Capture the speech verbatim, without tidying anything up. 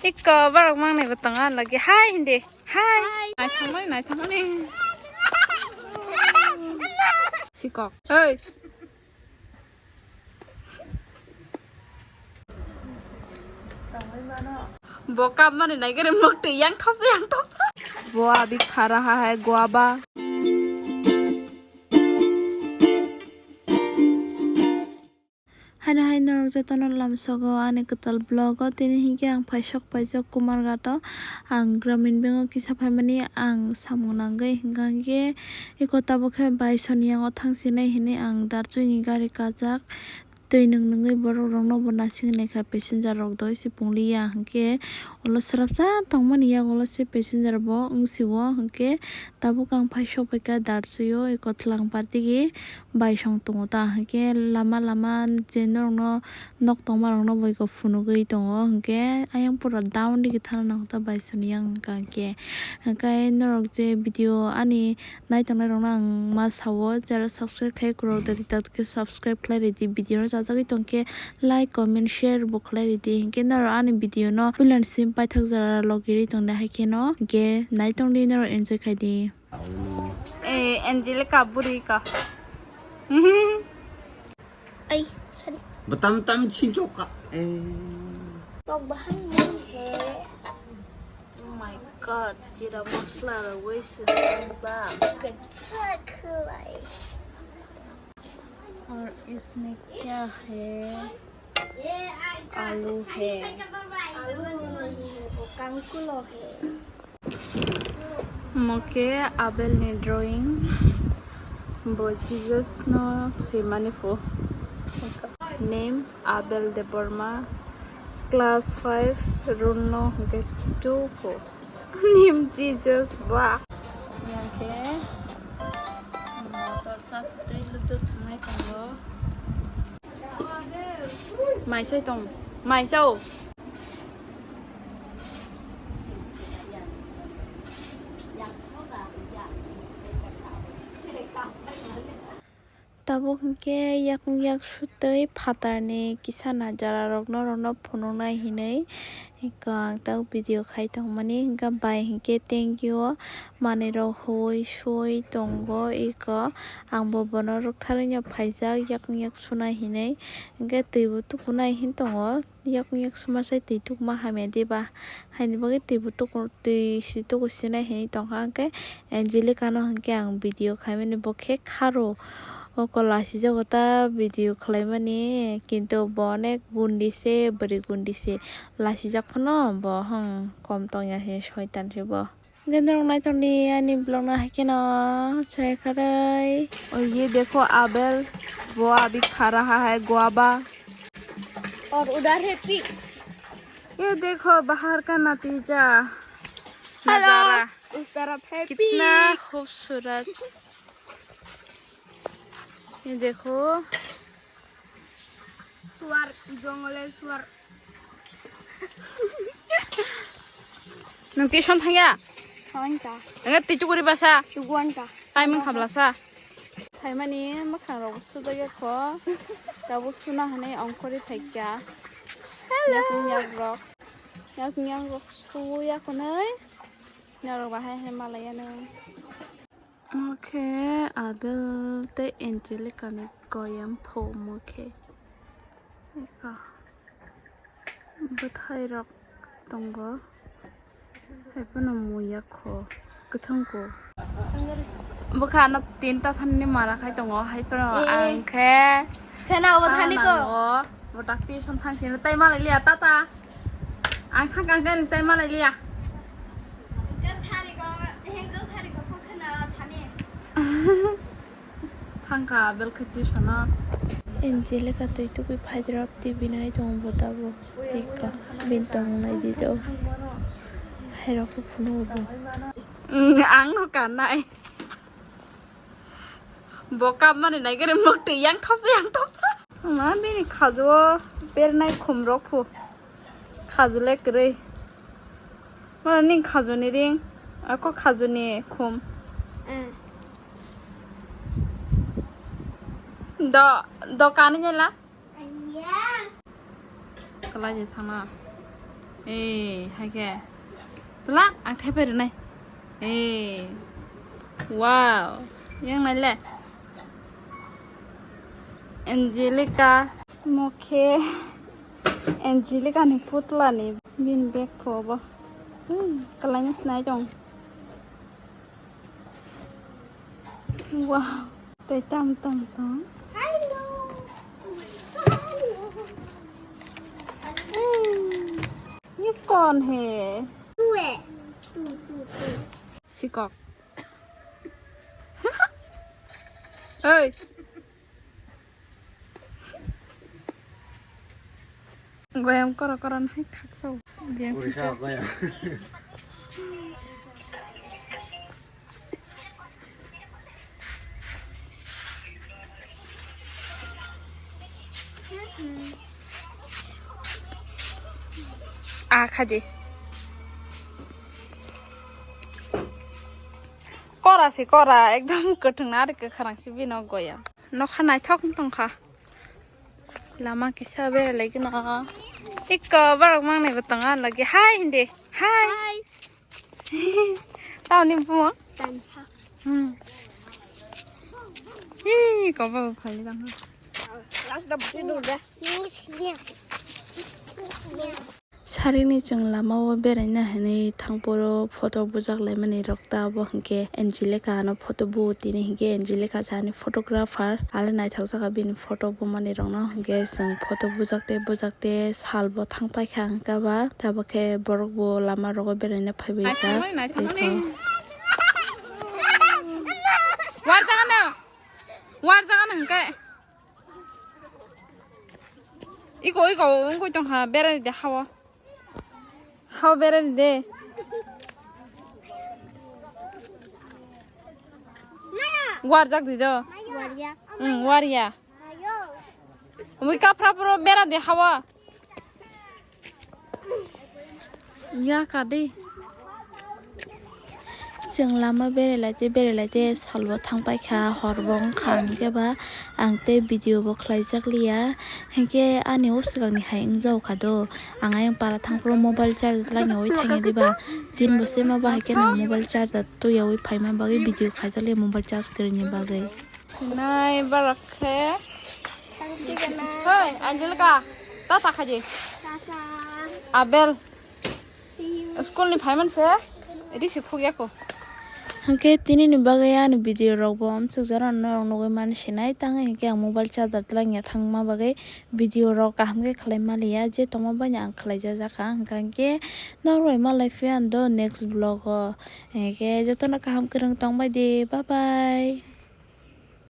Iko borok mangnai bo tongo lagi. Hai hindi. Hai. Hai. Naithokmani, naithokmani. Sikok. Hey. Bo kapmani naigari mukti yang thopsa, yang thopsa. Bo abi khara ha hai guaba. Haino hai norok jotono lamsogo ani kwtal vlog o, tini hinkhe ang phaisok paijak Kumarghat o, ang Gramin Bank o kisa phaimani ang samung nangwi, hwnkha hinkhe eko tabuk khe baisoni yango thangsinai hinwi ang Darchoi ni gari kajak, twi nwng nwngwi borok rokno bo nasingwi naikha, passenger rok doi se pungliya, hinkhe ulo swrapsa tongmani yagulo se passenger bo wngsio, hinkhe tabuk ang phaisok paikha Darchoi o, eko Thlangpatigi baisong tongo ta, hinkhe lama lama je norokno nok tongma rokno bo eko phunugwi tongo, hinkhe ayang pura down digi thana nangkha ta baisoni yang wngkha hinkhe. Hinkhe norok je video ani naitongnai rokno ang ma sao, jara subscribe khai kwrwk da, da khe subscribe khlai ridi, video no chajagwi tongkhe like, comment, share bo khlai ridi, hinkhe norok ani video no puilani sim paithak jora logirwi tongdi, haikheno hinkhe naitongdi norok enjoy khaidi. Eh, Angelica buri ka. Ai, sorry. Betam tam chinchok ka. Eh. Tok bahang mon he. Oh my God, jira masala ra wei se ba. Kachak lai. और इसमें क्या है? आलू है। आलू नहीं है, वो कांकुलो है। Omo khe Abel ni drawing. Bo Jesus no swimani pho. Name Abel Debbarma, class five, roll no hwnkhe two pho. Name Jesus ba. Yang khe motor sa tei ludo thwngnai tongo. Maisai tong, maisao. Tabuk hwnkhe yakung yak sutwi phatarni kisa najararokno rokno phunuknai hinwi eko ang tabuk video khai tongmani, hwnkhe bai hwnkhe tengkio manwirok huwi suwi tongo eko. Angbo bono rwktharwino phaijak yakung yak sunai hinwi, hwnkhe twibo tukunai hin tongo. Yakung yak suma sai twi tukma hamya diba? Haini bagwi twibo tuku, twi si tuku sinai hinwi tongkha, hwnkhe Angelica no hwnkhe ang video khaimani, bo khe kharo. Oko lasijago ta video khlaimani, kintu bo onek gundi se, bwrwi gundi se. Lasijak phano bo, hmm, kom tongya se, soitan se bo. Hwnkhe norok naitokdi ani vlog no hai kheno chaya kharwi. और ये देखो आबेल, वो अभी खा रहा है गुआवा। और उधर है पिग। ये देखो बाहर का नतीजा, नजारा। उस तरफ है पिग। कितना खूबसूरत। ये देखो। सुअर, जंगल है सुअर। Nwng tuition thangya? Thangkha. Nwng tei chukuri basa? Chuguankha. Timing khabla sa? Phaimani mwkhang rok sujak ya kho. Tabuk suna hwnwi ongkhorwi phaikha. Hello. Yakung yak rok. Yakung yak rok suya khwnwi. Norok bahai hai malaya nw. Omo khe Abel tei Angelica ni koyam pho omo khe. Eka. Bwthai rok tongo. Haiphano muya kho. Kwthang kho. Bwkha no tinta thanni mara khai tongo. Haiphano ang khe. Khena obo thani ko. Bo tak tuition thang sini tai malai liya tata. Ang thang kang kani tai malai liya. Hengkhe sari ko, hengkhe sari ko pho khena thani. Thangkha Abel khe tuition o. Angelica twi tugwi phaidrop T V nai tongo bo tabuk. Ika bini tongmung nai di do. Hairok khe phunuk bo. Ang no kannai. Bo kapmani naigari mukti yang thopsa yang thopsa. Ma bini khajuo bernai khum rok phu. Khaju le kwrwi. Ma ni khaju ni ring. Ako khaju ni khum. Do, do kani nyela? Kalai je thangna. Eh, hai khe. Pla, ang thepai rwnai. Eh. Wow. Yang nai le. Angelica. Mokhe. Angelica ni putla ni bin bag phobo. Hmm, kalai no sinai tong. Wow, tei tam tam tong. Hello. Ye kon he? Tu hai. Tu, tu, tu. Sikok. Hey. Goyam kora kora nai khaksa. Goyam Uri kha goyam. Ah, khadi. Kora si kora, ekdom kwthwng na ari kwkhwrang si bino goyam. Nokha naithok wng tongkha. Lama kisa berai lai gana. Ikko borok mangnai bo tongo lagi. Hai hindi. Hai. Hai. Tao ni bumo? Tanha. Hmm. Ih, kobo phali tang. Last da buti dul da. Sarini chwng lama o beraina hinwi thangphuru photo bujak laimani rok ta, obo hinkhe Angelica no photo bu tini hinkhe Angelica sa ani photographer, ale naithok jaka bini photo bumani rok no, hinkhe chwng photo bujak te bujak te sal bo thang paikha hinkhe ba, tabuk khe borok bo lama rogo beraina phaibai sa. Naithokmani, naithokmani. Warjak ano, warjak ano hinkhe. Iko, iko, wngkoi tongkha, berai de hawa. Hawa berai de. Warjak di do. Warya. Hmm, warya. Wi kapra puro berai de hawa. Ya ka de. Chwng lama berai lai te, berai lai te, sal bo thang paikha, hor bo wngkha, hinkhe ba ang tei video bo khlai jak liya, hinkhe ani o swkang ni hai wng jak kha do, ang ayang para thang phuru mobile charge lai yaui thang ya diba, tin bo se ma bahai khe no mobile charge twi yaui phaima bagwi video khaijak liya mobile charge kwrwini bagwi. Sinai borok khe. Hoi, Angelica, ta ta khaji. Abel. School ni phaiman se. Edi se phuk yako. Hwnkhe tini ni bagwi ani video rok bo amsuk jora norok nugwi mani sinai, tangwi hinkhe ang mobile charger twlang ya thangma bagwi video rok kaham khe khlai maliya, je tongma bai ang khlai jajak kha, hwnkhe norok bai malai phiya do next vlog o, hinkhe jotono kaham kwrwng tongbai di, bye bye.